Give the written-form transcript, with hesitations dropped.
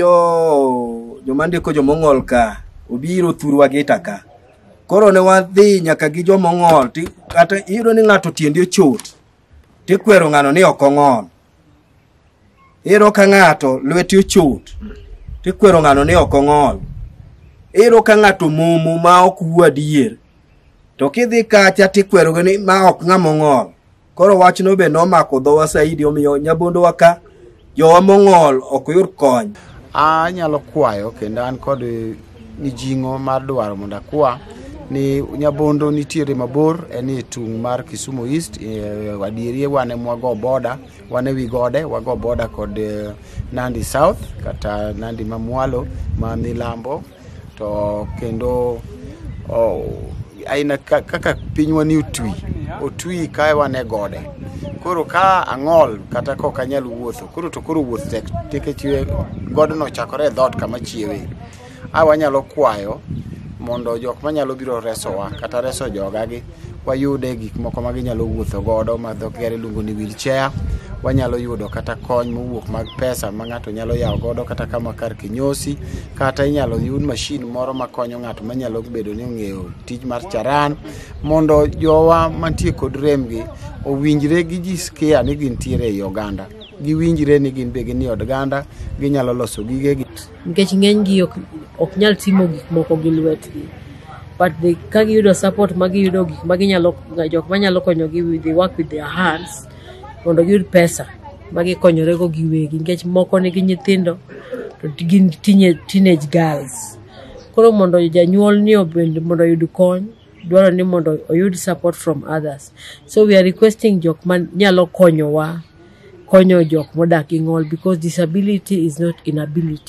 Jo joma ndiko jomong'ol ka obiro thurwa Gita ka. Koro ne wadhi nyaka gi jomong'ol ti kata iyudo ni ng'ato tiende ochot tikwero ng'ano ni ok ong'ol. Iyudo ka ng'ato lwete ochot tikwero ng'ano ni ok ong'ol. Iyudo ka ng'ato momo ma ok wuo adier to kidhi kacha tikwero gi ni ma ok ng'ama ong'ol. Koro wachno be nomako dhowa saidi omiyo Nyabondowa ka jowa mong'ol ok yud kony. Anyalo kwayo kendo an kod mijing'o mar dwaro mondo akwa ni Nyabondo nitiere mabor, en e tung' mar Kisumu East. Adieri wan ema wago boda, wan e wi gode, wago boda kod Nandi South kata Nandi mamwalo ma milambo to kendo oh, aina kaka pinywa ni otwi otwi kae wan e gode. Koro ka ang'ol kata ka ok anyal wuotho koro to koro wuoth tek nikech godno ochakore e dhoot kama chiewe. A wanyalo kwayo mondo jok manyalo biro resowa kata reso jogagi wayude gik moko ma ginyalo wuotho godo ma dho ngere luongo ni wheelchair. Wanyalo yudo kata kony mowuok mag pesa ma ng'ato nyalo yawo godo kata kama kar kinyosi, kata inyalo yud mashin moro makonyo ng'ato manyalo bedo ni ong'eyo tij mar charan mondo jowa mantie kod rem gi owinjre gi jisikia ni gintiere ei oganda, giwinjre ni gin be gin e oganda, ginyalo loso gigegi. Nikech ng'eny gi ok nyal timo gik moko gi lwetgi, but ka giyudo support ma giyudo gik ma ginyalo, jok manyalo konyogi with, they work with their hands mondo giyud pesa ma gikonyorego giwegi, nikech moko nigi nyithindo to gin teenage girls. Koro mondo janyuol ni obed mondo oyud kony dwaro ni mondo oyud support from others. So we are requesting jok ma nyalo konyowa konyo jok modak gi ng'ol, because disability is not inability.